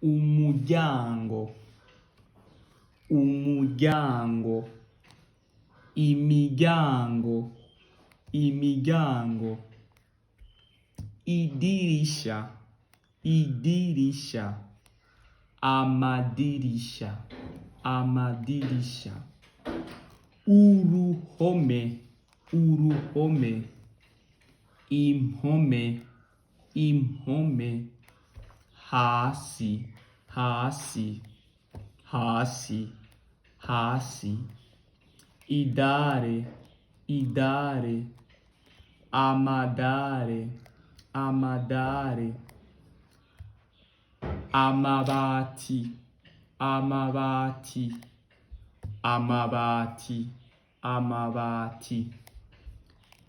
Umuryango, umuryango, imiryango, imiryango. Idirisha, idirisha, amadirisha, amadirisha. Uruhome, uruhome, impome, impome. Hasi, hasi, hasi, hasi. Idare, idare, amadare, amadare. Amabati, amabati, amabati, amabati.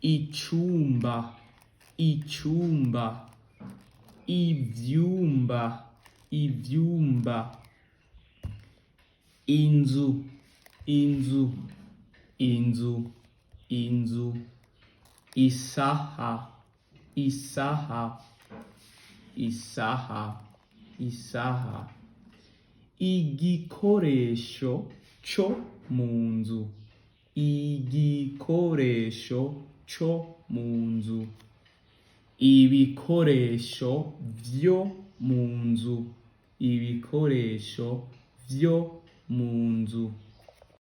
Icumba, icumba, ivyumba, ivyumba. Inzu, inzu, inzu, inzu. Isaha, isaha, isaha, isaha. Igikoresho co mu nzu, igikoresho co mu nzu, ibikoresho vyo mu nzu, ibikoresho vyo mu nzu.